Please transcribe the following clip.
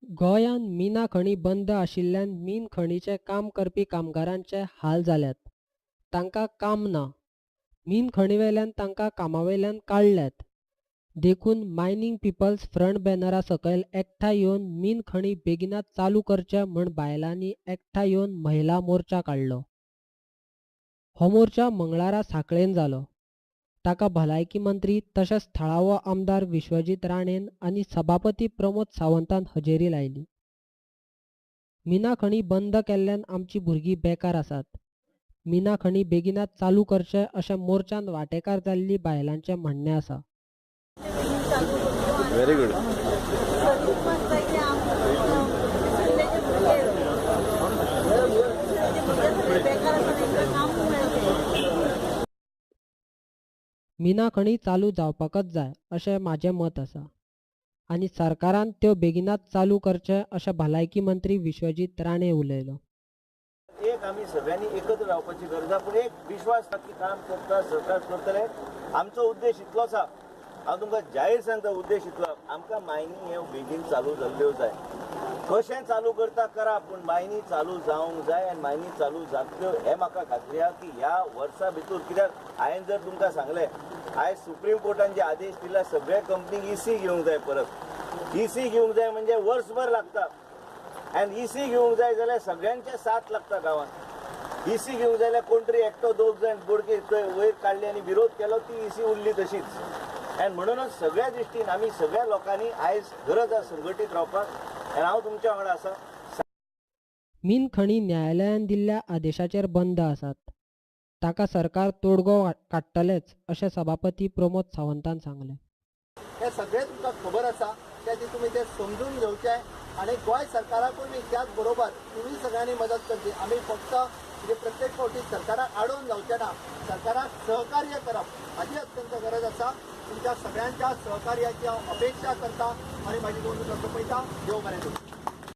गोंयांत मिना खणी बंद आशिल्ल्यान मीन खणीचें काम करपी कामगारांचे हाल जाल्यात. तांकां काम ना. मीन खणीवेल्यान तांकां कामावेल्यान काडल्यात. देखून मायनिंग पिपल्स फ्रंट बॅनरा सकयल एकठांय येवन मीन खणी बेगिनात चालू करचे म्हूण बायलांनी एकठांय येवन महिला मोर्चा काडलो. हो मोर्चा मंगळारा सांखळेन जालो. ताका भलायकी मंत्री तशेंच थळावो आमदार विश्वजीत राणेन आनी सभापती प्रमोद सावंतान हजेरी लायली. मिना खणी बंद केल्ल्यान आमची भुरगीं बेकार आसात. मिना खणी बेगिनात चालू करचे अशें मोर्चान वांटेकार जाल्ली बायलांचें म्हणणें आसा. Very good. मिना खणी चालू जावपाकच जाय अशें म्हाजें मत आसा आनी सरकारान त्यो बेगिनात चालू करचे अशें भलायकी मंत्री विश्वजीत राणे उलयलो. एक आमी सगळ्यांनी एकत्र रावपाची गरज आसा, पूण एक विश्वास की काम करता सरकार करतले. आमचो उद्देश इतलोच आसा, हांव तुमकां जाहीर सांगता, उद्देश इतलो, आमकां मायनिंग हे बेगीन चालू जाल्ल्यो जाय. कशें चालू करता करा, पूण मायनी चालू जावंक जाय आनी मायनी चालू जातल्यो हें म्हाका खात्री आसा की ह्या वर्सा भितर. कित्याक हांवें जर तुमकां सांगलें, आयज सुप्रीम कोर्टान जे आदेश दिला सगळ्या कंपनीक इसी घेवंक जाय, परत इसी घेवंक जाय म्हणजे वर्सभर लागता. आनी इसी घेवंक जाय जाल्यार सगळ्यांचे साथ लागता गांवांत. इसी घेवंक जाय जाल्यार कोण तरी एकटो दोग जाण बोडके वयर काडली आनी विरोध केलो, ती इसी उरली तशीच. आनी म्हणूनच सगळ्या दृश्टीन आमी सगळ्या लोकांनी आयज गरज आसा संघटीत रावपाक आनी हांव तुमच्या वांगडा आसा. मीन खणी न्यायालयान दिल्ल्या आदेशाचेर बंद आसात. ताका सरकार तोडगो काडटलेच अशें सभापती प्रमोद सावंतान सांगलें. हे सगळें तुमकां खबर आसा, त्या तुमी ते समजून घेवचे आनी गोंय सरकाराकूय बी त्याच बरोबर तुमी सगळ्यांनी मदत करची. आमी फक्त म्हणजे प्रत्येक फावटी सरकाराक आडोवन जावचें ना, सरकाराक सहकार्य करप हाजी अत्यंत गरज आसा. तुमच्या सगळ्यांच्या सहकार्याची हांव अपेक्षा करता आनी म्हाजी दोन उतरां सोंपयता. देव बरें करूं.